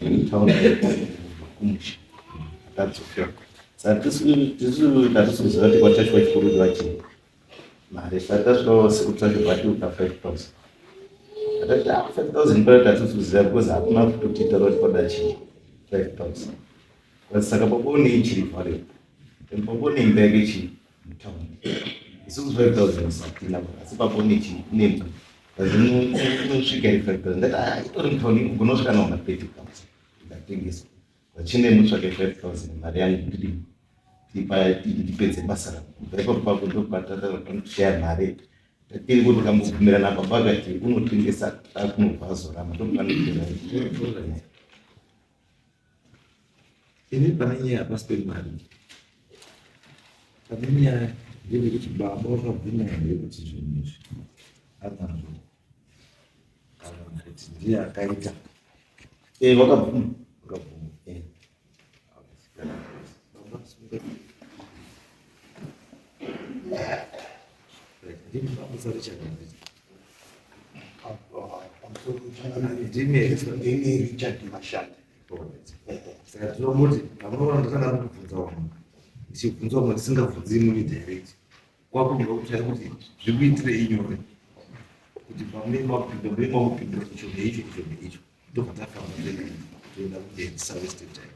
Mutauni kumusha akadzokera. Saka tisu tatisikuziva kuti kwaTashu vachikurudzwa chii. Mari saka tasvika sekuru Tashu vati uka 5000. Takati ah 5000 paya tatisikuziva because hakuna futi kuti taura kuti kwada chii 5000. Saka baba une ichiri value. Baba une imba yake chii mutauni. Isusu 5000 hatina asi baba une chii une inosvika iri 5000 ndati ah itori mutauni inogona kusvika naona 30000 ikatengeswa vachine mutsvake 5000 mari yangu ndidi ndipedze basa rangu kubva ipapo papo ndopatatoshaya mari tiri kuti kambobvumirana baba akati unotengesa akunobva azoramba ndopanopera. Ini pane nyaya pasi pemari. Pane nyaya ndeyekuti baba vakabvuma here kuti zvinhu izvi anazvo kana kuti ndiye akaita. Eh, vakabvuma. Vakabvuma. Eh. Baba sunga. Ndimi baba Richard. Ndimi Ndini Richard Mashanda. Saka tinomuti pamunoona ndatanga ndikubvunza vamwe ndichibvunza vamwe ndisingabvunzi imimi direct kwakunga kutsvaya kuti zvikuitirei nyore kuti pamunenge makupinda munenge makupindura icho neicho icho neicho ndobva tafamba toenda toenda kumberi tisawaste time.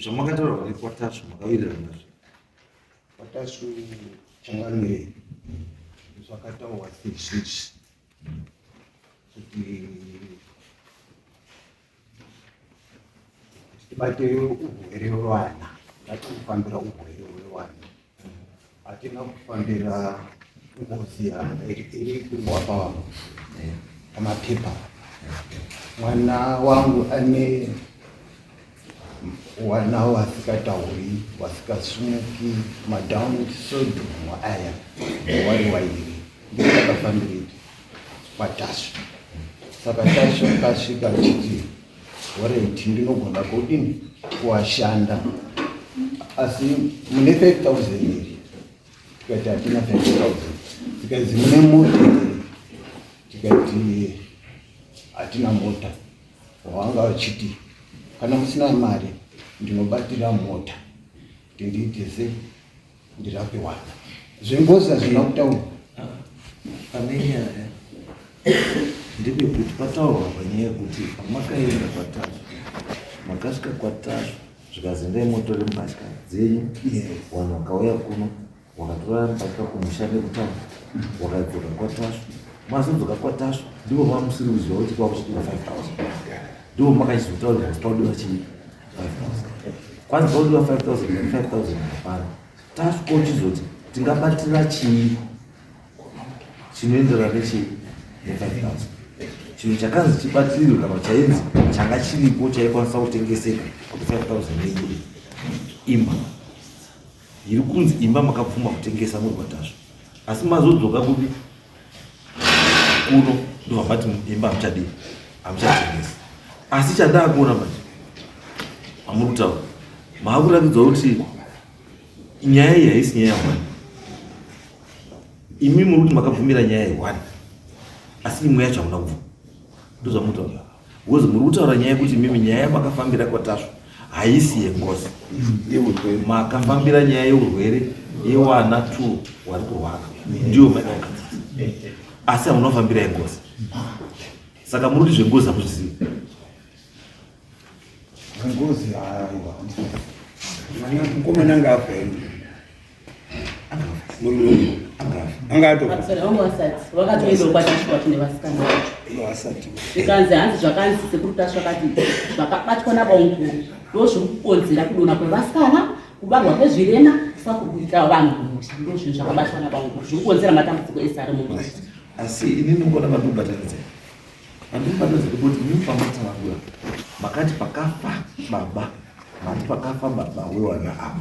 Zvamakataura pane kwaTasvu makawirirana nazvo? KwaTasvu changamire zvakataurwa seizvizvi kuti tibate urwere hwevana, ngatikufambira urwere hwevana, hatina kufambira ngozi iri kurwa pamapepa. Mwana wangu ane wana wasikatauri, wasikasumuki, madown syndrome aya wari wairi, ndiko takafambira kwaTasvu. Saka Tasvu akasvika achiti alright, ndinogona kudini kuwashanda, asi mune 5000 here? Tikati hatina 5000. Tikati mune mota here? Tikati hatina mota. Wanga vachiti kana musina mari ndinobatira mota kuti ndiite sei ndirape wana. Zvengozi hazvina kutaurwa. Pane nyaya ndepekuti pataurwa panyaya yekuti pamakaenda kwaTasvu, makasvika kwaTasvu zvikazi endai motore mbatya dzenyu, vanhu vakauya kuno wakatora mbatya kumusha nekutaura, wakadzoka kwaTasvu, mazodzoka kwaTasvu ndipo mamusiri kuziva kuti kwakuchidiwa 5000, ndipo makachizotaurira kuti paudiwa chii 5000, kwanzi paudiwa 5000 5000 hapana. Tasvu kochizoti tingabatira chii chinoenderana nechii ne5000, chinhu chakanzi chibatirirwe kana chainzi changa chiripo chaikwanisa kutengeseka kuti 5000 ibude imba iri kunzi imba makabvuma kutengesa muri kwaTasvu, asi mazodzoka kupi kuno ndobva mati imba hamuchadii hamuchatengesi. Asi chandakuona manje amuri kutaura maakuratidza kuti nyaya iyi haisi nyaya yahwani. Imi muri kuti makabvumira nyaya yehwani, asi imwe yacho hamuna kubvuma, ndozvamutaura. Because muri kutaura nyaya yekuti imimi nyaya yamakafambira kwaTasvu haisi yengozi, makafambira nyaya yeurwere yewana two wari kurwara, ndiyo maida kugadzirisa, asi hamuna kufambira yengozi. Saka muri kuti zvengozi hamuzvizivi? Ngozi aiwa. Mukomana anga afa here? Murume anga atofa. Vasikana vangu vasati vakatoendawo kwaTasvu kwacho nevasikana vacho. Vasati. Zvikanzi hanzi zvakanzi sekuru Tasvu akati zvakabatwa nabaunguru ndo zviri kukonzera kudonha kwevasikana, kubarwa kwezvirema, kufa kuita vanhu kumusha, ndo zvinhu zvakabatwa nabaunguru zviri kukonzera matambudziko ese ari mumusha. Asi inini ngona mandikubatanidza mandikubatanidza ndikuti imimi pamatsanangura makati pakafa baba, mati pakafa baba wewana ava.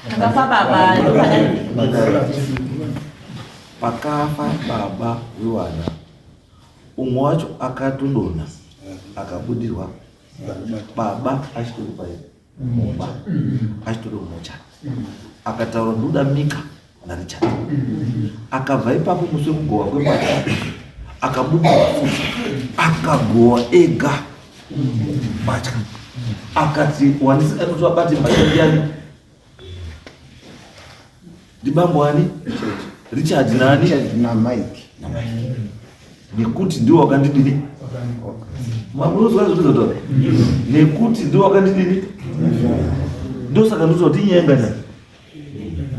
Pakafa baba ndopada pakafa baba wewana umwe wacho akatodonha akabudirwa baba achitori pai mumba achitori mumocha, akataura ndoda Mika naRichard. Akabva ipapo musi wekugowa kwembatya akabudirwa futi akagowa ega. Mbatya. Akati wandisingadi kuti vabate mbatya ndiyani? Ndibambo ani? Richard nani? Richard naMike. NaMike. Nekuti ndiwo wakandidini? Munozwa zvinozotaura? Nekuti ndiwo wakandidini? Ndosaka ndinotaura kuti inyaya ngani?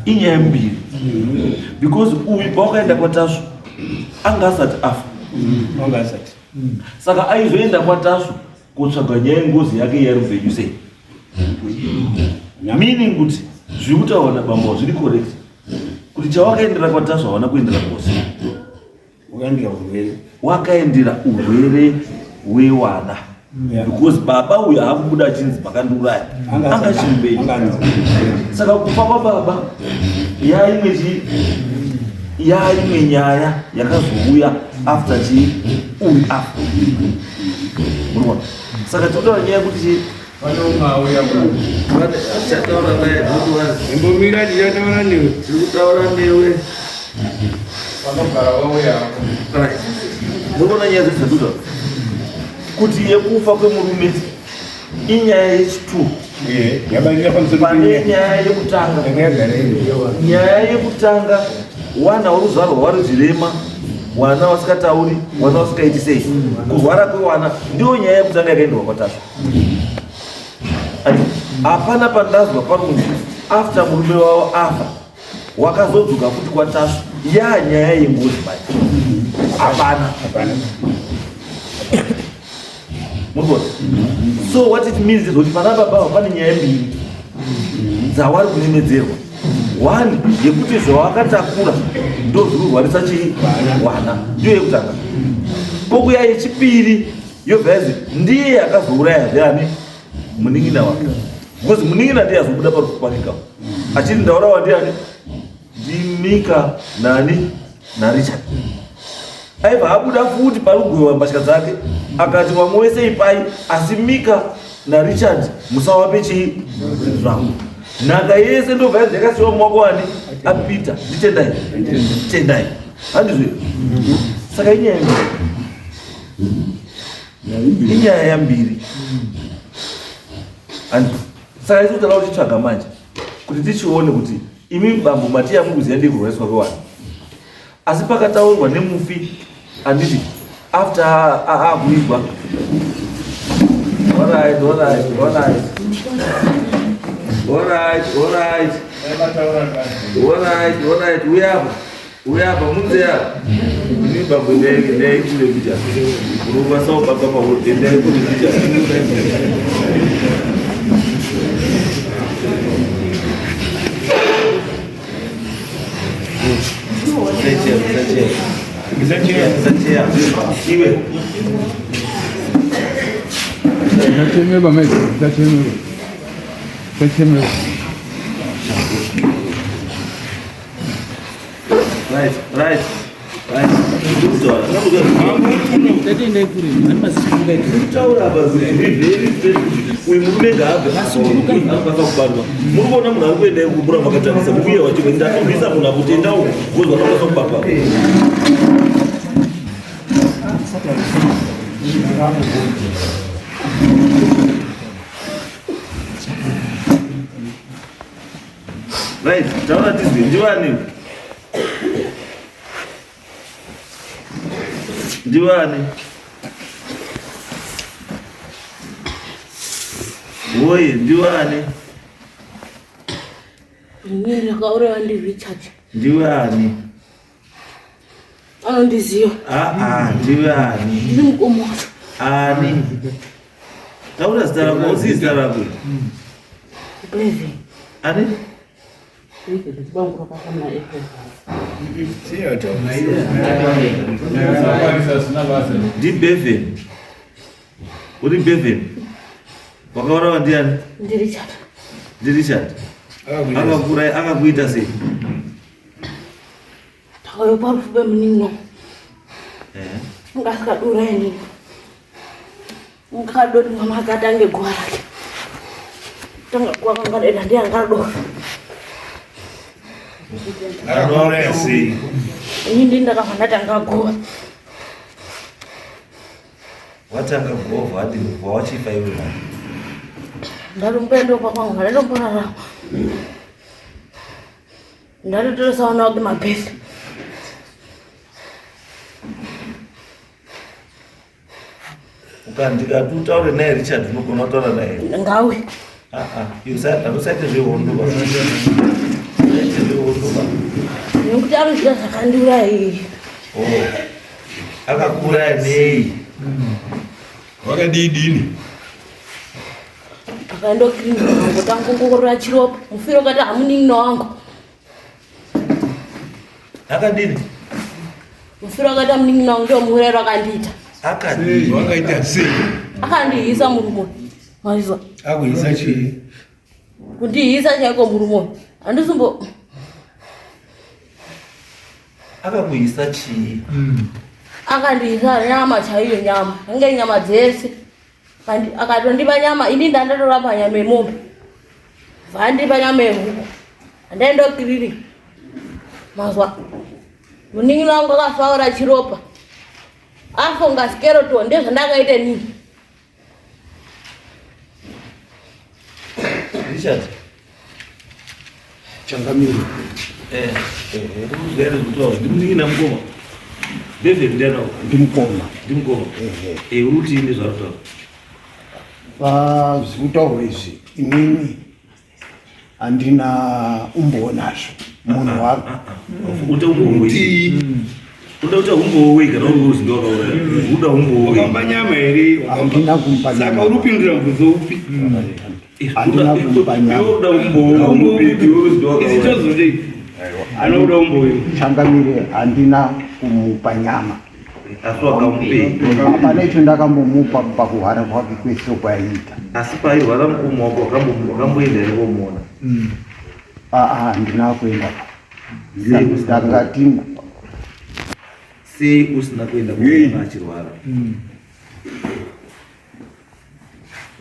Inyaya mbiri. Because uyu pawakaenda kwaTasvu anga asati afa. Anga asati. Saka aizoenda kwaTasvu kotsvaga nyaya yengozi yake yari mupenyu sei? Meaning kuti zviri kutaurwa nabambo zviri correct. Kuti chawakaendera kwaTasvu hawana kuendera ngozi. Wakaendera urwere. Wakaendera urwere hwewana. Yeah. Because baba uyu haakubuda achinzi makandiuraya. Anga achiri mupenyu. Saka kufa kwababa yaimwe chi yaimwe nyaya yakazouya after chi uyu afa. Murikuona? Saka tinotaura nyaya yekuti chi Tichataura naye Imbomira tichataura newe. tiri kutaura newe. Vanogara vauya. Right. Murikuona nyaya dzedu dzatutaura kuti yekufa kwemurume inyaya yechitu Yabairira pamusoro pane penyaya. nyaya yekutanga. Yanga yagara iri. Nyaya yekutanga wana waruzvarwa wari zvirema, wana wasikatauri, wana wasikaiti sei, kurwara kwewana ndiyo nyaya yekutanga yakaendwa kwaTasvu. Hapana pandazwa parunzi after murume wavo afa wakazodzoka futi kwaTasvu ya nyaya yengozi manje hapana. Hapana. Murikuona? So what it means is kuti pana baba ava pane nyaya mbiri dzawari kunemedzerwa. One yekuti zvawakatakura ndo zviri kurwarisa chii wana, ndiyo yekutanga. Kokuya yechipiri yobva yazi ndiye akazouraya zveani munin'ina wake, because munin'ina ndiye azobuda parufu pake kapo achiti ndaurawa ndiani ndimika nani naRichard. Aibva abuda futi parugwewa mbatya dzake akati vamwe wese ipai asi Mika naRichard musawape chii zvangu. Nhaka yese ndobva yanzi yakasiwa mumaoko ani aPeter. Nditendai, tendai, handizvo? Saka inyaya mbiri, inyaya yambiri. Handizvo? Saka isu tada kuchitsvaga manje kuti tichione kuti imi bambo mati yamukuziya ndiye kurwariswa kwewana, asi pakataurwa nemufi anditi after akuigwa. Alright, alright, alright. Alright, alright. Alright, alright. Uya apa. Uya apa munze apa. Imi bambo ndai ndai kule picha. Unokwanisa kubaba mauro ndai kule picha. Iwe. Ndichachemerwa mai, ndichachemerwa. Ndichachemerwa. Right, right, right. Kutaura apa zviri very straight kuti uyu murume ngaabve anokwanisa kubatwa. Muri kuona munhu ari kuenda kubura makatarisa uye wacho ndatobvisa munhu apo tendawo because vanokwanisa kubatwa. Right, taura tizwe ndivani? Ndivani? Woye, ndivani? Inini ndakaurayiwa ndiRichard. Ndivani? Anondiziva. Ah, ndivani? Ndiri mukoma wacho. Ani? Taura zita rako, uzivi zita rako. Bevan. Ani? Bevan, ndibangu rakafa muna April. Ndi Bevan. Uri Bevan. Wakaurawa ndiani? NdiRichard. Ndi Richard. Akakuuraya akakuita sei? Takauya parufu pemunin'ina. Anga asikadiuraya inini. Anga adoti mwana wake atange guva rake. Tanga guva kanga deda ndiye anga adora. Akauraya sei? Ini ndini ndakabva ndatanga guva. Watanga govha ati wawachifa iwe manje. Ndatomboendawo pakwangu ndatomborarama. Ndatotoresawo nawo mabhesi. Ukandikati utaure naye Richard unogona kutaura naye. Ngawe. Ah ah, usaite zvehondo ba. Usaite zvehondo ba. Nekuti anozvida zvakandiuraya iyi. Oh. Akakuuraya nei? Wakadii dini? Akaenda kukiriniki wangu tangongorora chiropa. Mufiro kati hamunin'ina wangu. Akadini? Mufiro akaita munin'ina wangu ndiwo muurayiro akandiita. Akadini? Wakaita sei? Akandiisa murume. Maizwa. Akuisa chii? Kundiisa chaiko murume. Handisumbo Akakuisa chii? Akandiisa nyama chaiyo nyama. Yange nyama dzese. Akatondipa nyama ini ndandatorapa nyama yemombe. Vandipa nyama yehuku. Handaenda kukiriri. Mazwa. Munin'ina wangu akafaura chiropa. Afonga skeleton ndezvandakaita inini. Richard. Changamire. Eh, eh, ndikuzwa zvekutaura. Ndimunin'ina mukoma. David ndiana Ndimukoma. Ndimukoma. Eh, uri kuti ini zvarutaura. Pazvikutaurwa izvi inini handina umbowo nazvo munhu wa Uta umbowo wei. Uda uta umbowo wei kana uri uzi ndowakauraya. Uda umbowo wei. Wakamba nyama here? Handina kumupa Saka nyama. uri kupindura mubvunzo upi? Handina kumupa nyama. Iwe uda umbowo Umbowo upi? upi? Iwe uzi ndowakauraya. Izi tozodei? Anoda umbowo iwe. Changamire handina kumupa nyama. Asi wakamupei. Hapana icho ndakambomupa pakuhwara kwake kwese kwaiita. Asi pairwara mukoma wako wakamboenda here komuona? Aa, handina kuenda. Ndakati Sei usina kuenda komuona achirwara?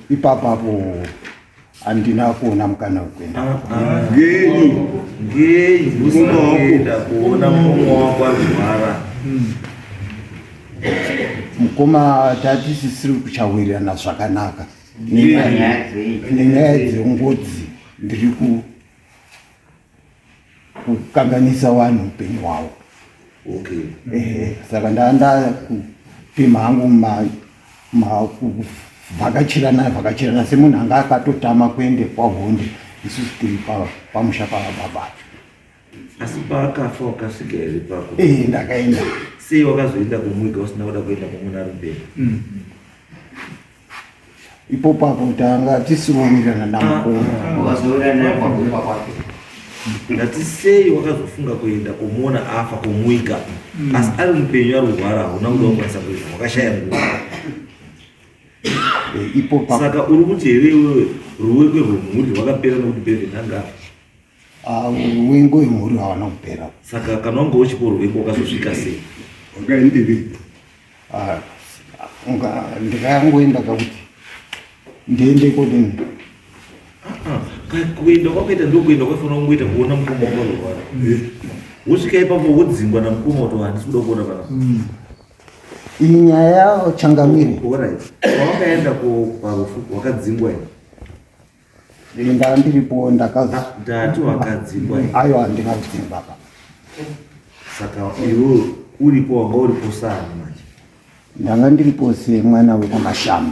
Ipapapo handina kuona mukana wekuenda. Ngei? Ngei usina kuenda kuona mukoma wako arwara? Mukoma tatisisiri kuchawirirana zvakanaka nenyaya dzengozi. Ndiri kukanganisa vanhu upenyu hwavo. Okay. Ehe, saka ndanda kupima hangu kuvhakachirana vhakachirana semunhu anga akatotama kuende kwahonde, isusu tiri pamusha pababa. Asi paakafa wakasvika here pako? Ehe, ndakaenda. Sei wakazoenda kumuiga usina kuda kuenda kumuona ari mupenyu? Ipopo apo tanga tisiri kuwirirana namukoma. Ndati sei wakazofunga kuenda kumuona afa kumuiga, asi ari mupenyu ari kurwara hauna kuda kukwanisa kuenda, wakashaya nguva? Ipopo Saka uri kuti here iwewe ruweko rwemhuri rwakapera nekuti Bevan anga afa? Ruwengo wemhuri hawana kupera. Saka kana wanga uchipo ruwengo wakazosvika sei? Wakaenderei? Ah, ndikangoenda kakuti ndiende kodini. Kuenda kwakaita ndokuenda kwafanira kungoita kuona mukoma wako arwara, wosvika ipapo wodzingwa namukoma kuti handisi kuda kuona pana. Iyi nyaya, changamire. Alright, pawakaenda parufu wakadzingwa here? Ndaa ndiripo ndakazi. Ndati wakadzingwa here? Aiwa, handina kudzingwa pa. Saka iwe uripo, wanga uripo sani manje? Ndanga ndiripo semwana wekwamashambi.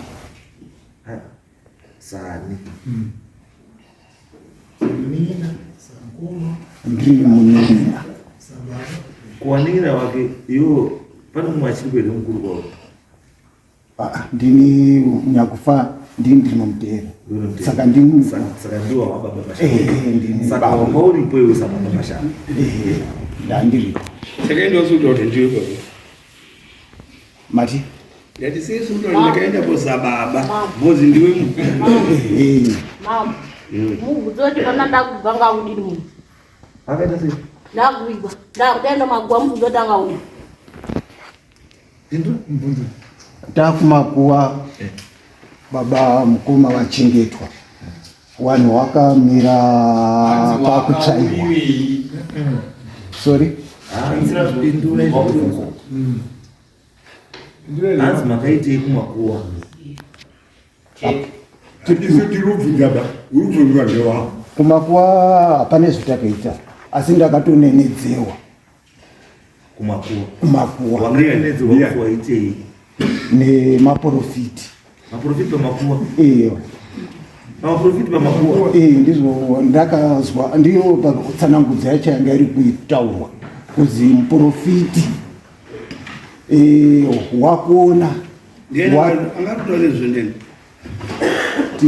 Sani? Ndiri munin'ina. Kuwanin'ina wake iwo pane mumwe achiri kuenda mukuru kwavo? Ah, ndini nyakufa, ndini ndinomutera, saka ndini. Saka ndiwo wababa Eh, Mashamba? Ndini Saka baba. wanga uripo iwe sababa Mashamba? Ehe, ndandiripo. Takaenda usuta kuti ndiwe baba. Mati? Ndati sei suta kuti ndakaenda sababa. Bhozi ndiwe mukuru. Ehe. Mama, mubvunzo kuti pana ndakubva ngakudini munhu? Akaita sei? Ndakuigwa, ndakuenda maguwa, mubvunzo kuti angakudini? Takumakuwa baba mukoma vachengetwa, vanhu vakamira pakutsvaiwa. Sorry. Pindura izvozvo. Hanzi makaitei kumakuwa? Kumakuwa hapana zvatakaita asi ndakatonenedzewa kumakuwa. Kumakuwa. Wakanenedzewa kuti waitei? Nemaprofiti. Maprofiti pamakuwa? Iyo. Pamaprofiti pamakuwa? Eh, ndizvo ndakazwa ndiyo tsanangudzo yacho yanga iri kuitaurwa kuzi muprofiti eh, wakuona Angakutora zvendeni ti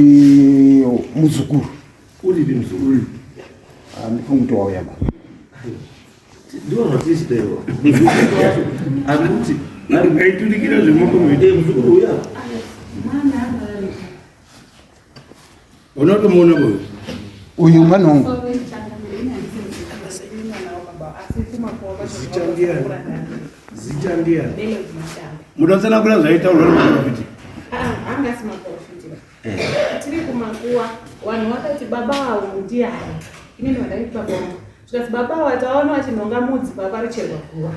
muzukuru uripi muzukuru? Handifungi kuti wauya ba. Ndivo zvatichidaiwa muzukuru wacho ari kuti aiturikira zvemoko. Muzukuru uya. Unotomuona boyo. Uyu mwana wangu. Zita ndiani? Zita ndiani? Mudatsanangura zvaitaurwa nemaprofiti. Angasi maprofiti. Tiri kumakuwa, vanhu vakati baba avo ndiani? Inini vandaiti baba vangu. Zvikati baba avo taona vachinhonga mudzi paparicherwa guva.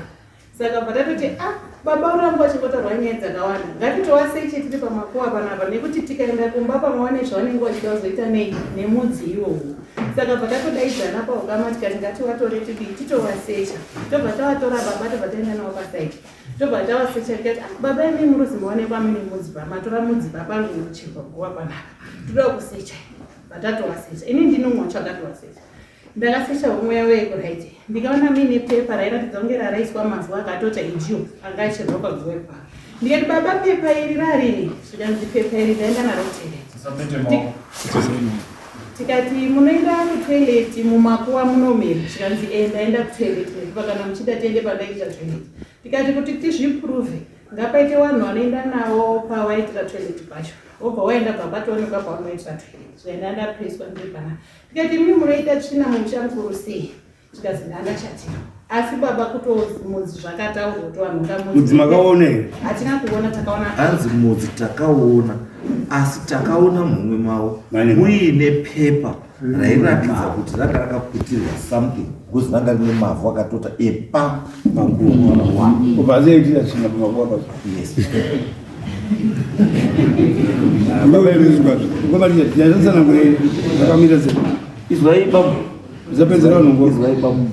Saka bva tatoti, ah, baba uramba vachingotaurwa nyaya dzakawanda, ngatitovaseche tiri pamakuwa panapa, nekuti tikaenda kumba pamwe vane zvavanenge vachida kuzoita nei nemudzi iwowo. Saka bva tatodaidzana paukama tikati ngativatore tidii titovasecha. Tobva tavatora baba, tobva taenda navo pasaidi, tobva tavasecha tikati, ah, baba imi muruzi maonekwa mune mudzi pamatora mudzi papari kucherwa guva panapa, toda kusecha. Vatatovasecha, ini ndinomwe wacho akatovasecha. Ndakasecha homwe yavo yekuraiti, ndikaona muine pepa rairatidza kunge raraiswa mazuva akatota ijiwo anga acherwa paguva ipapo. Ndikati, baba, pepa iri rarini? Zvikanzi pepa iri ndaenda naro kutoilet. Tikati munoenda kutoilet mumakuwa munomera? Zvikanzi e, ndaenda kutoilet nekupa, kana muchida tiende pandaita toilet. Tikati kuti tizviprove ngapaite vanhu vanoenda navo pawaitira toilet pacho, wobva waenda bva patoonekwa paunoitira toilet. Zvaenda ndapreswa ndiri pana. Tikati imi munoita tsvina mumusha mukuru sei? Zvikanzi ndandachatira. Asi baba kutomudzi zvakataurwa kuti vanhu mudzi makaona here? Hatina kuona, takaona. Hanzi mudzi takaona, asi takaona mumwe mavo muine pepa rairatidza kuti ranga rakaputirwa something because ranga rine mavhu akatota epa pakuwa. Kubva azoitira tsvina pamakuwa pacho? Yes. Zvakamira sei? Izwai babu. Zapedzera vanhu. Izwai babu,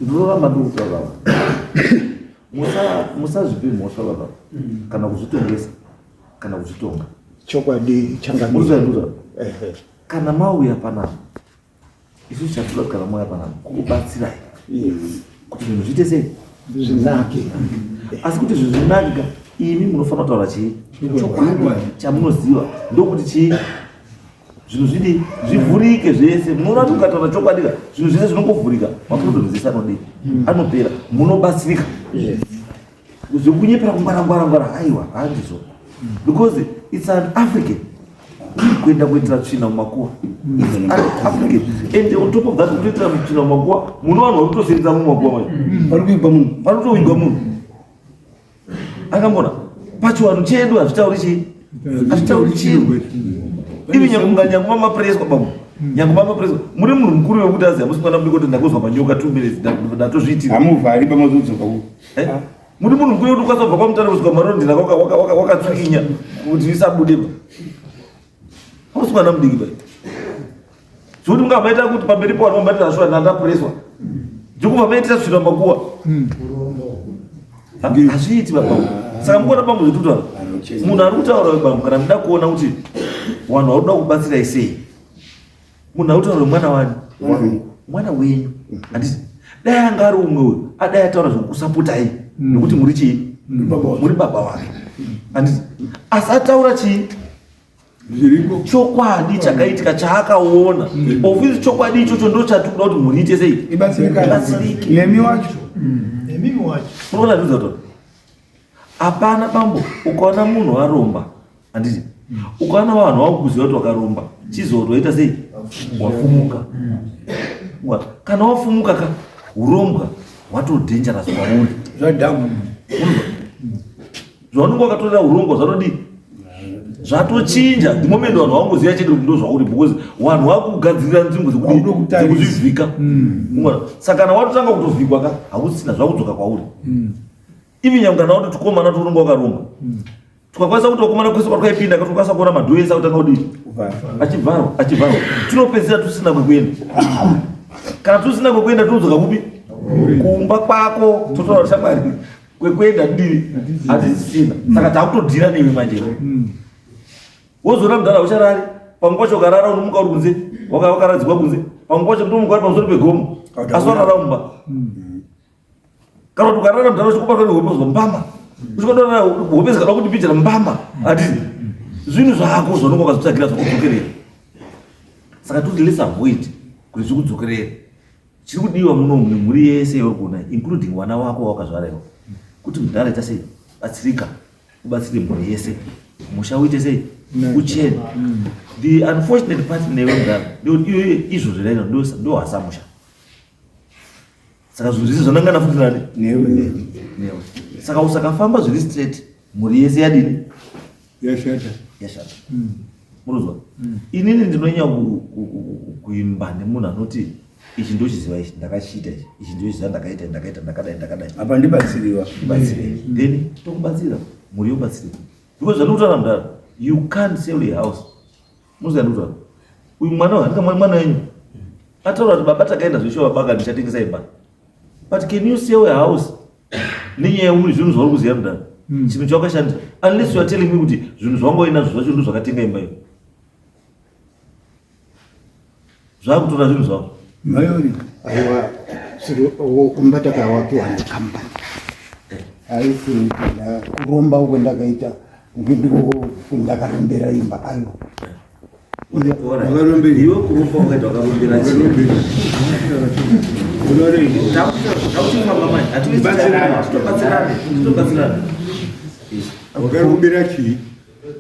ndinoramba ndikutaura baba, musazvipi mhosva baba, kana kuzvitongesa kana kuzvitonga. Chokwadi changamire. Murikuzwa? Kana mauya panapa, isusu chatoda kuti kana mauya panapa kukubatsirai kuti zvinhu zviite sei? Zvinake. Asi kuti zvinhu zvinake ka, imi munofanira kutaura chii? Chokwadi chamunoziva, ndokuti chii zvinhu zvidi zvivhurike zvese. Munoona kuti ukataura chokwadi ka, zvinhu zvese zvinongovhurika, maproblems ese anodii? Anopera, munobatsirika. Zvekunyepera kungwara ngwara ngwara, haiwa, handizvo, because it's an African kuenda kuitira tsvina mumakuwa. It's an African, and on top of that, kutoitira tsvina mumakuwa muno, vanhu vari kutosenza mumakuwa macho. Vari kuigwa munhu. Vari kutoigwa munhu akambona pachivanhu chedu. Hazvitauri chii? Hazvitauri chinhu. Ivi nyange mamapreswa bambo, nyange mamapreswa, muri munhu mukuru wekuti azi hamusi mwana mudiki kuti ndakozwa manyoka 2 minutes ndatozviitira. Hamuvhari pamazodzoka ku. Eh? Muri munhu mukuru wekuti ukwanisa kubva kwaMutare kusvika Marondera wakatsukinya kuti isabude ba. Hamusi mwana mudiki bai zvekuti mungamaita kuti pamberi po vanhu vambatira shuwa ndandapreswa zvekubva maitira svira makuwa. Hazviiti babambo. Saka mukuona bambo zvekutaura, munhu ari kutaura bambo, kana muda kuona kuti vanhu vari kuda kubatsirai sei, munhu ari kutaura mwana wani, mwana wenyu, handiti? Dai anga ari umwe uyu adai ataura zvekusapotai nekuti muri chii? Muri baba wake, handiti? Asi ataura chii? Zviripo. Chokwadi chakaitika chaakaona. Ofisi chokwadi ichocho ndo chatikuda kuti mhuri ite sei? Ibatsirikane. Ibatsirike. Nemi wacho. Nemimi wacho. Unoona zvinhu zvato hapana bambo. Ukaona munhu aromba, handiti? Ukaona vanhu vakukuziva kuti wakaromba, chizoto waita sei? Wafumuka. Kana wafumuka ka, urombwa hwato dangerous kwauri. Zvadhamu. Zvaunenge wakatorera urongwa zvatodii? Zvatochinja the moment vanhu vangoziva chete kuti ndo zvauri, because vanhu vakugadzirira nzvimbo Vakutokutarisa. dzekuzvivhika. Unoona? Saka kana watotanga kutovhikwa ka, hausina zvakudzoka kwauri. Even nyangwe kana kuti tukomana tuunenge wakaromba. Tukakwanisa kuti vakomana kwese kwatwaipinda katokwanisa kuona madhoo ese akutanga kudii? Achivharwa, achivharwa. Tinopedzisira tusina kwekuenda. Kana tusina kwekuenda tinodzoka kupi? Kumba kwako totaura kuti shamwari kwekuenda dii hatisisina. Saka takutodhira newe manje. Wozoona mudhara ucharari pamwe pacho ukarara unomuka uri kunze wakaradzikwa kunze pamwe pacho unomuka uri pamusoro pegomo asi warara mumba. Kana kuti ukarara mudhara uchikubatwa nehope uzwa mbama uchikubatwa hope zikada kuti pijana mbama hatisi zvinhu zvako zvaunenge wakazvitsvagira zvakudzokerera. Saka toti let's avoid kuti zvikudzokerere. Chiri kudiwa munomu nemhuri yese yauri kuona including vana wako wawakazvara iwe kuti mudhara ita sei batsirika ubatsire mhuri yese musha uite sei uchene. The unfortunate part newe mudhara ndekuti iwe izvozvo raino ndohasa musha. Saka zvinhu zvese zvanangana futi nani newe newe. Saka usakafamba zviri straight mhuri yese yadini yashata yashata. Munozwa inini ndinonyanya kuimba nemunhu anoti ichi ndochiziva ichi ndakachiita ichi ichi ndochiziva ndakaita ndakaita ndakadai ndakadai apa ndibatsiriwa ndibatsire then tokubatsira mhuri yobatsirika because zvandikutaura mudhara you can't sell a house. Muziva ndikutaura uyu mwana uyu handika mwana wenyu ataura kuti baba takaenda zveshuwa baba akati ndichatengesa imba but can you sell a house nenyaya yekuti zvinhu zvauri kuziva mudhara chinhu chawakashandisa unless you are telling me kuti zvinhu zvawanga uinazvo zvacho ndo zvakatenga imba iyo zvakutora zvinhu zvavo mayori aiwa umba takawapiwa nekambani haisi kuromba uko ndakaita ndiko ndakarombera imba aiwa iwe kuromba wakaita wakarombera chii takufamba manje hatitobatsirane titobatsirane wakarombera chii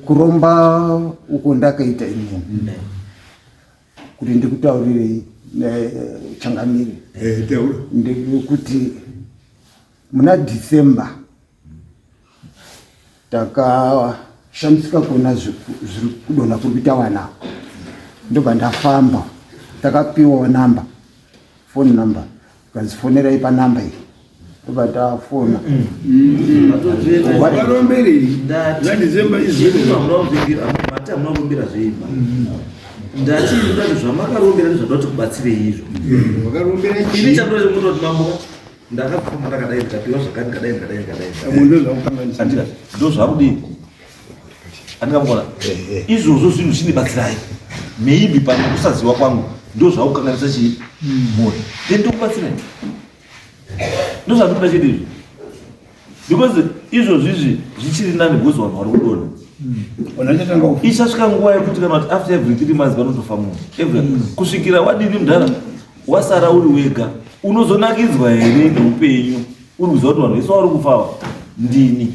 kuromba uko ndakaita inini kuti ndikutaurirei changamire taura ndekuti muna December takashamisika kuona zviri kudonha kuri kuita vana ndobva ndafamba takapiwawo namba phone number ukazifonerai panamba iyi ndobva ndafona wakaromberi zvadecember izvimati hamuna kurombera zveimba ndati ndati zvamakarombera ndizvada kuti kubatsirei izvo wakarombera ini chandoda chekuti mambo ndakapfuma ndakadai ndikapiwa zvakati ndikadai ndikadai ndikadai ndozvakukanganisa andika ndozvakudii andingamukona izvozvo zvinhu zvindibatsirai maybe pane kusaziva kwangu ndozvakukanganisa chii mhuri then ndokubatsirai ndozvandikuda chete izvo because izvozvi izvi zvichiri nani because vanhu vari kudonha unachatanga kufa ichasvika nguva yekuti kana kuti after every 3 months vanotofa munhu every kusvikira wadini mudhara wasara uri wega unozonakidzwa here neupenyu uri kuziva kuti vanhu vese vari kufawa ndini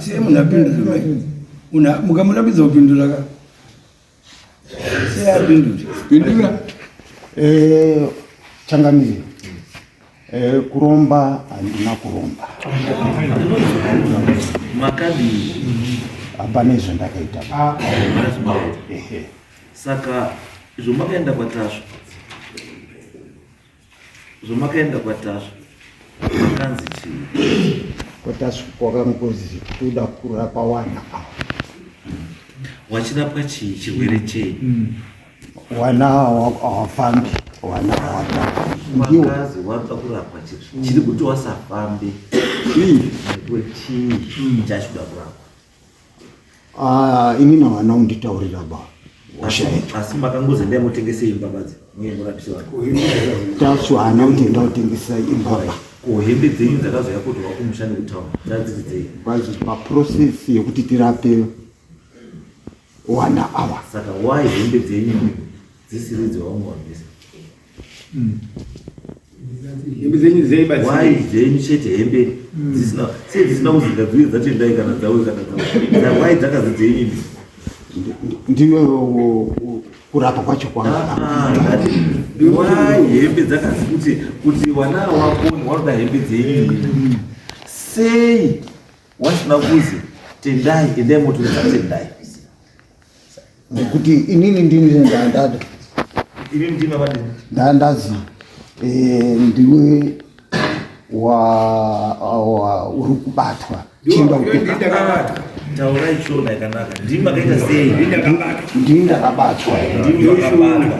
siye munhu apindure mai mukamurambidza kupindura ka siye apindure pindura Changamire kuromba handina kuromba makadii hapana izvo ndakaita Ehe. Saka zvomakaenda kwaTasvu zvomakaenda kwaTasvu makanzi chii kwaTasvu kwakangozi toda kurapa wana ava wachirapwa chii chirwere chei wana hawafambi wana hawataki ndiwo wakazi wanoda kurapwa chii chiri kuti wasafambe ndiwe chii chachoda kurapwa Ah, inini havana kunditaurira ba hosha yacho asi makangozi endai mutengese imba badzi muye murapise vanhu Tasvu haana kuti enda kutengesa imba ba ko hembe dzenyu dzakazouya kutorwa kumusha nekutaura dzadziri dzei kwanzi paprocess yekuti tirape wana awa saka why hembe dzenyu dzisiri dzevamwe vanhu vese hembe dzenyu dzeibatsira why dzenyu chete hembe dzisina sei dzisina kuzinga dziuye dzatendai kana dzauye kana dzauye why dzakazi dzenyu imi ndiyo kurapa kwacho kwanga Ah, ndati why hembe dzakazi kuti kuti wana waponi wanoda hembe dzenyu sei wasina kuzi tendai endai motoresa tendai nekuti inini ndini ndandada imi ndima vadini ndandazi Eh, ndiwe wa uri kubatwa chinda ndakabatwa taurai shona yakanaka ndimi makaita sei ndini ndakabatwa ndimi makabatwa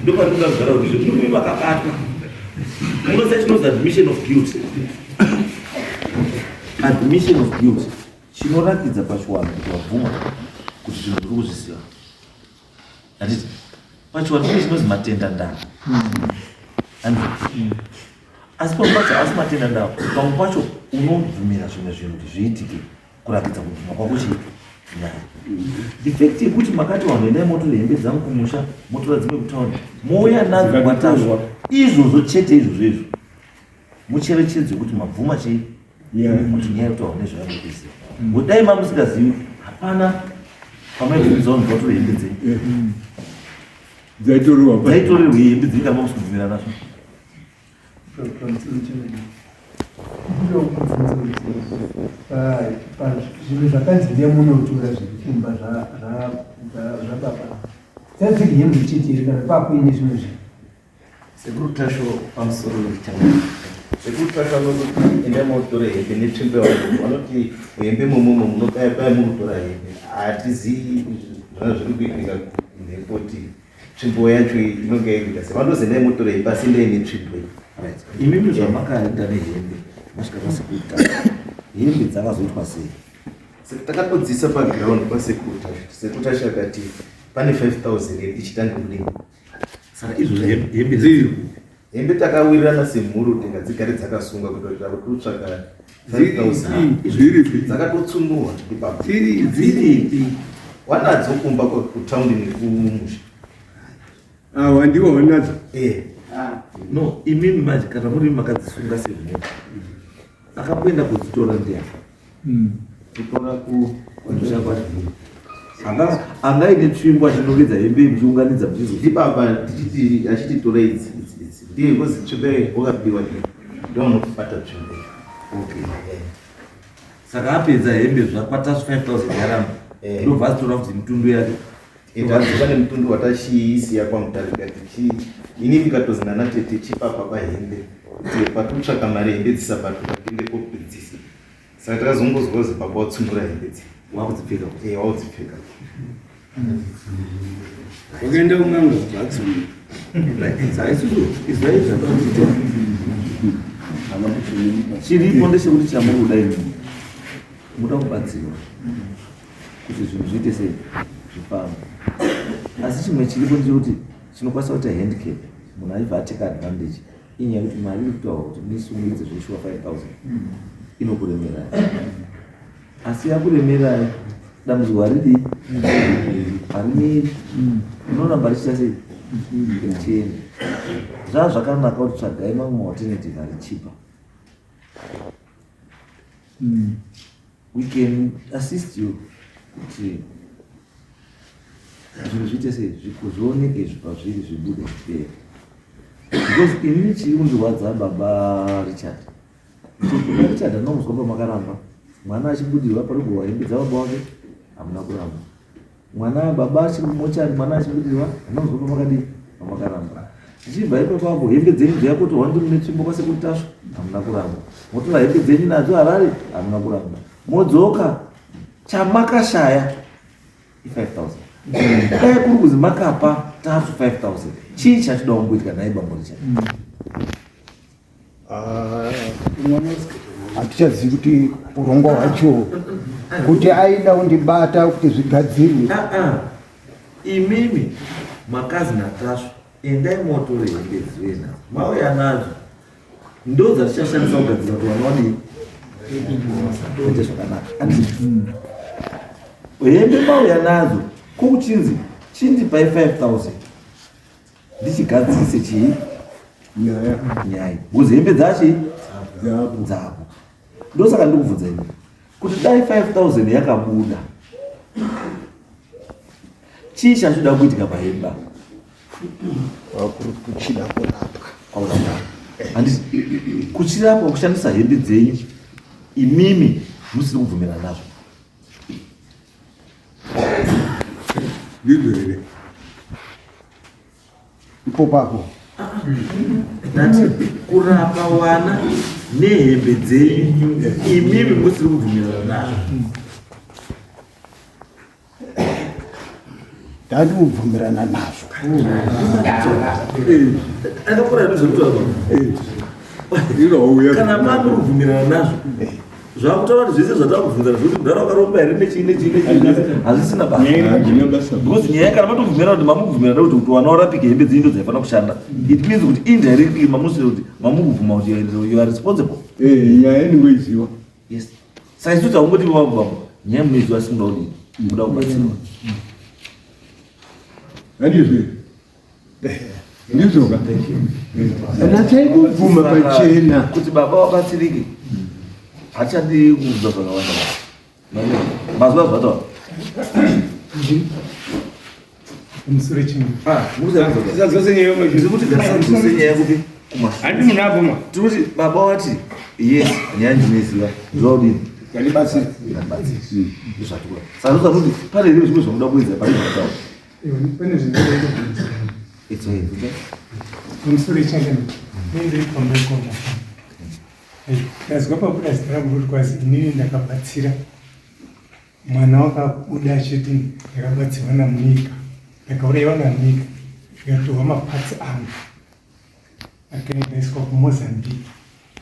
ndopatinoda kugara kuti ndimi makabatwa munoziva chinonzi admission of guilt admission of guilt chinoratidza pachiwanhu kuti wabvuma kuti zvinhu zviri kuzviziva handiti pachiwanhu chine chinonzi matenda ndava handiti asi pamwe pacho asi matenda ndava pamwe pacho unobvumira zvimwe zvinhu kuti zviitike kuratidza kubvuma kwako chii nyaya the fact yekuti makati vanhu endai motora hembe dzangu kumusha motora dzimwe kutauni mouya nadzo kwatazwa izvozvo chete izvozvo izvo mucherechedzo yekuti mabvuma chii kuti nyaya yekutaura nezvayamukuziva mm. dai mamusingazivi hapana pamaibvumidza vanhu vatora hembe dzenyu mm. dzaitorerwa hembe dzenyu kana mamusikubvumira nazvo zvinhu zvakanzi ndemunotora zviri kumba zvababa dzadziri hembe chete here kana pakuine zvimwe zvinhu Sekuru Tasho pamusoro wechitanga. Sekuru Tasho vanoti endai motora hembe netsvimbo yavanhu vanoti hembe momomo munobaya baya munotora hembe. Hatizivi zvanga zviri kuitika kumhepo kuti tsvimbo yacho inonge yaikuita sei. Vanozi endai motora hembe asi endai netsvimbo iyi. Right. Imimi zvamakaenda nehembe masvika kwasekuru Tasho hembe dzakazoitwa sei? Takatodzisa paground kwasekuru Tasho. Sekuru Tasho akati pane 5000 yedu ichitange kudini. Saka izvozvo hembe dziri hembe takawirirana semhuru kuti ngadzigare dzakasungwa kuitira kuti kutsvaka 5000 dzakatotsunurwa ipapo dziripi wanadzo kumba kutaundi nekumusha awa ndiwo wanadzo eh no imimi manje kana muri makadzisunga semhuru akamboenda kudzitora ndiani hmm. kutora kumusha kwacho angaine tsvimbo achinongedza hembe muchiunganidza muchizo ndibaba tichiti achiti tora idzi idzi idzi ndiye ngozi tsvimbo wakapiwa ndiye ndoanokubata tsvimbo okay saka apedza hembe zvakwatasvu 5000 yaramba eh. ndobva azitora kuti mitundu yake Tanzi pane mutundu watachiisiya kwaMutare tikati ini ndikatozi nana tete chipa baba hembe kuti patikutsvaka mari hembe dzisabatuka tiende kopedzisa saka takazongozwa kuzi baba watsungura hembe dzi wakudzipfeka eh wakudzipfeka wakaenda kun'anga bvatsunga saka isusu izvai zvatakuita chiripo ndechekuti chamuri kuda imi muda kubatsirwa kuti zvinhu zviite sei zvifambe asi chimwe chiripo ndechekuti chinokwanisa kuita handicap munhu aibva ateka advantage inyaya yekuti mari iri kutaura kuti musungidze zveshuwa 5000 inokuremerai asi yakuremerai dambudziko haridii harimiri rinoramba richiita sei richienda zvaa zvakanaka kuti tsvagai mamwe alternative ari cheaper We can assist you kuti zvinhu zviite sei zvioneke pazviri zvibude zvipere because inini chiri kundirwadza baba Richard baba Richard anomuzwa pamakaramba mwana achibudirwa parugova hembe dzababa wake hamuna kuramba mwana baba achiri kumochari mwana achibudirwa anonzwa pamakadii pamakaramba tichibva ipapapo hembe dzenyu dzayakotorwa ndiri netsvimbo kwasekuru tasvu hamuna kuramba motora hembe dzenyu nadzo harare hamuna kuramba modzoka chamakashaya i5000 dai kuri kuzi makapa tasvu 5000 chii chatoda kumboitika nhai bambo richa Ah, hatichazivi kuti urongwa hwacho kuti aida kundibata kuti zvigadzirwe ah, ah. Imimi makazi naTasvu endai motore hembe dzive nadzo mauya nadzo ndo dzatichashandisa kugadzira kuti vana vadii vaite zvakanaka hembe mauya nadzo kokuchinzi chindipai 5000 ndichigadzirise chii nyaya nyaya because hembe dzachi dzako ndosaka ndikubvunza ini kuti dai 5000 yakabuda chii chachoda kuitika pahemba kuchida kurapwa handiti kuchirapwa kushandisa hembe dzenyu imimi musiri kubvumirana nazvo Ndizvo here? Ipo pako. Ndati kurapa wana nehembe dzenyu imimi musiri kubvumirana nazvo. Ndati kubvumirana nazvo. Akakura ndozvekutaura. Kana mamuri kubvumirana nazvo zvakutaura kuti zvese zvatakubvunzana zvekuti mudhara wakaromba here nechii nechii nechii hazvisina basa because nyaya kana matobvumirana kuti mamukubvumirana kuti kuti wana warapike hembe dzenyu ndo dzaifanira kushanda it means kuti indirectly mamusiri kuti mamukubvuma kuti you are responsible. Nyaya inongoiziwa. Yes, saka isu taungoti vamubvamo nyaya munoiziwa asi muda kudini, muda kubatsirwa. Handizvo ndizvoka kana taikubvuma pachena kuti baba wabatsirike hachadi kuudza zvakawanda mazuva zvataura. Musure chinhu. Ndiri kuti ngatisadzosenyaya yekupi Handi munhu abvuma. Tiri kuti baba wati yes, nyaya ndinoiziva, ndoda kudini? Ngandibatsire. Ngandibatsire. Ndozvatikuda. Saka ndozvakuti pane here zvimwe zvamuda kuedza pane zvataura? Pane zvinoda kubvunza. It's okay. Okay. Pamusoro changu ndiri pamberi koma. Ndazwa pabuda zita rangu kuti kwazi inini ndakabatsira mwana wakabuda achiti ndakabatsirwa naMika, ndakauraiwa naMika, ndikatorwa mapatsi angu akaendaiswa kuMozambique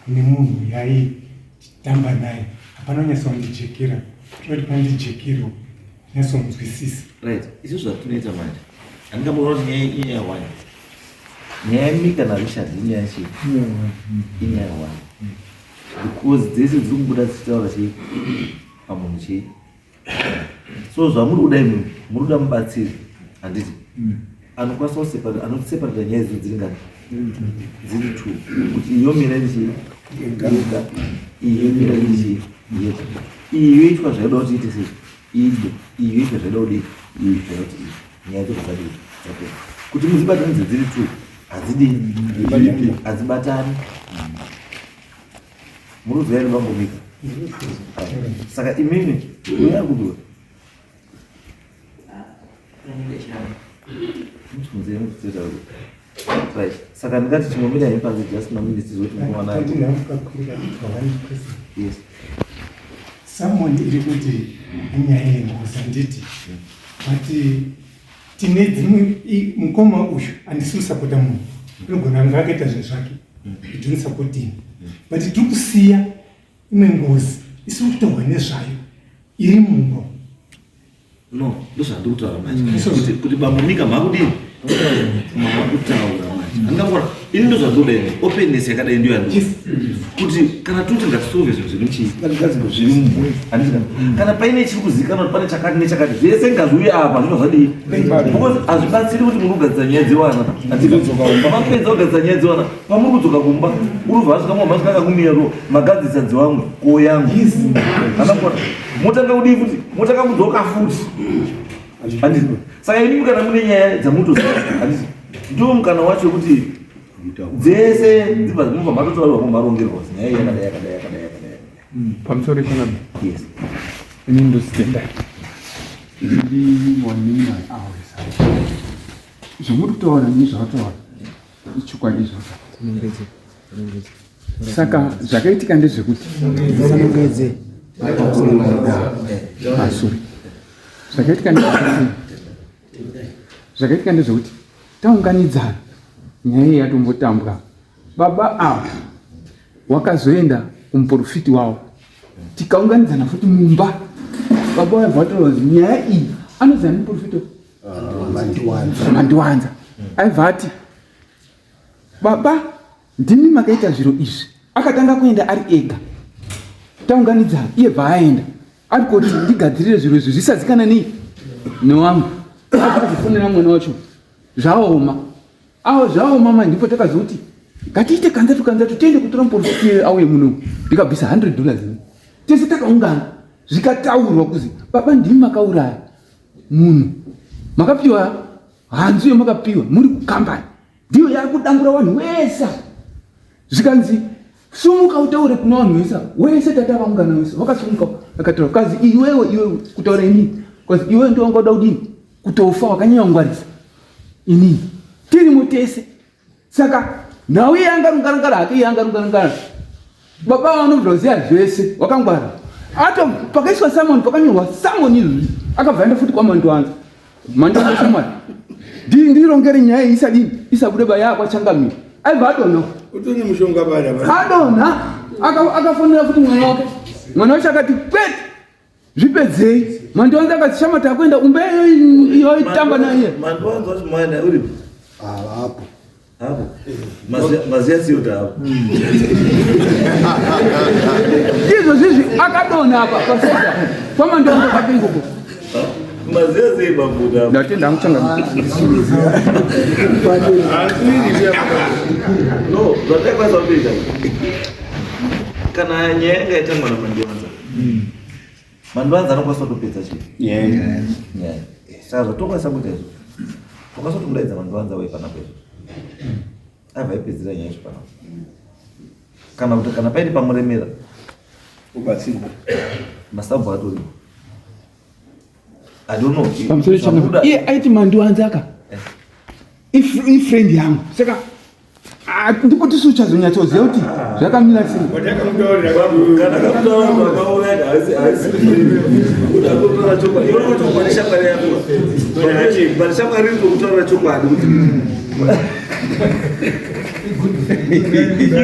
kune munhu yaitamba naye. Hapana kunyatsondijekera, tinoti pandijekerwa nyatsonzwisisa. Right, isu zvatinoita manje handingamboona kuti nyaya inyaya one, nyaya yaMika naRichard inyaya chii, inyaya one, because dzese dziri kubuda dzichitaura chii pamunhu chii. So zvamuri kuda imimi, muri kuda mubatsiri, handiti, anokwanisa kuseparata, anoseparata nyaya idzo dziri ngani, dziri two, kuti iyo mira iri chii yega, iyi yomira iri chii yega, iyi yoitwa zvaida kuti iite sei iite, iyi yoitwa zvaida kudii, iyi zvaida kuti iyi nyaya dzobva dzadii dzapera. Kuti mudzibatanidze dziri two hadzidii, hadzibatani. Muruziva here bambomika? Saka imimi uya kudiwa right, saka ndingati chingomira henyu panze just maminutes zoti muwana. Yes. Someone iri kuti inyaya yengozi handiti, but tine dzimwe mukoma uyu handisi kusapota munhu unogona anga akaita zvinhu zvake, I don't support him, but tiri kusiya imwe ngozi isiri kutaurwa nezvayo iri mumba. No, ndozvandiri kutaura manje kuti bambo Mika makudini, makutaura manje handingangora ini, ndozvandoda ini, openness yakadai ndiyo yandinoda kuti kana toti ngatisolve zvinhu zviri muchii, zviri mumhuri, handiti? Kana paine chiri kuzikanwa kuti pane chakati nechakati, zvese ngazviuye apa, zvino zvadii, because hazvibatsiri kuti muri kugadzisa nyaya dzewana, mapedza kugadzisa nyaya dzewana, pamuri kudzoka kumba urubva asvika mwa masvika akakumira ro magadzisa dzewamwe ko yangu andakona, motanga kudii futi, motanga kudzoka futi, handiti? Saka imimi kana mune nyaya dzamutoziva, handiti, ndo mukana wacho wekuti dzese dzibva mubva matotaurirwa marongerwa kuti nyaya iyi yakadai yakadai yakadai yakadai. Pamusoro changabe. Yes. Ini ndositenda ndiri wanini awesa zvamuri kutaura nezvavataura ichokwadi izvozvo. Saka zvakaitika ndezvekuti, sorry, zvakaitika ndezvekuti taunganidzana, nyaya iyi yatombotambwa, baba ava wakazoenda kumuprofiti wavo, tikaunganidzana futi mumba, baba vabva vataura kuti nyaya iyi anoziva nemuprofiti Mandiwanza. Aibva ati baba ndimi makaita zviro izvi. Akatanga kuenda ari ega, taunganidzana, iye bva aenda ari kuti ndigadzirire zviro izvi zvisazikana nei newamwe. Akazofonera mwana wacho, zvaoma awo, zvaoma manje. Ndipo takazoti ngatiite kanzatu kanzatu, tiende kutora muprofiti auye muno. Ndikabvisa $100, tese takaungana, zvikataurwa kuzi baba ndimi makauraya munhu, makapiwa hanzu yamakapiwa muri kukambani, ndiyo yari kudambura vanhu wese. Zvikanzi sumuka utaure kuna vanhu wese wese. Tata vaungana wese, vakasumuka vakataura kazi iwewe, iwewe kutaura inini, kazi iwewe ndio wanga uda kudini, kutofa wakanyanya kungwarisa inini, tirimo tese. Saka nhau iye angarungarungara hake, iye angarungarungara. Baba vanobva kuziva zvese, wakangwara. Ato pakaiswa summon, pakanyorwa summon izvi, akabva aenda futi kwaMandiwanza. Mandiwanza shamwari. Ndirongere nyaya iyi isadini, isabude baya kwachangamira. Aibva adonha. Utone mushonga bada. Adonha. Akafonera futi mwana wake. Mwana wacho akati kwete. Zvipedzei. Mandiwanza akati shama takuenda umbe iyo itamba naye. Mandiwanza wacho mwana uripi? Hapo. Hapo. Maziya siyo tapo. Izvo zvizvi akadonha apa paseta. KwaMandiwanza kwake ikoko. Maziya sei mafuta? Ndatenda hangu changamire. No, zvatakwanisa kutoita. Kana nyaya yanga yatangwa naMandiwanza. Mandiwanza anokwanisa kutopedza chii? Nyaya. Saka zvatokwanisa kuita izvo. Tokwanisa kutomudaidza Mandiwanza uye panapa izvo. Aibva aipedzera nyaya yacho panapa. Kana kuti kana paine pamuremera. Ubatsirwa. Masabhu atoripo. I don't know. Pamusoro changamire. Iye aiti Mandiwanza ka. Ifriend yangu. Saka ndipo tisu uchazonyatsoziva kuti zvakamira sei.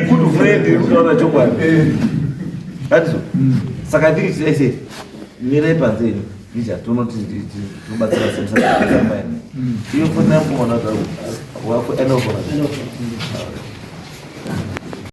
Good friend iri kutaura chokwadi. Handizo? Saka ndiri chese mirai panze ini. Ija tonoti tinobatsira semusana. Iyo foni yangu mwana wako enda ufona.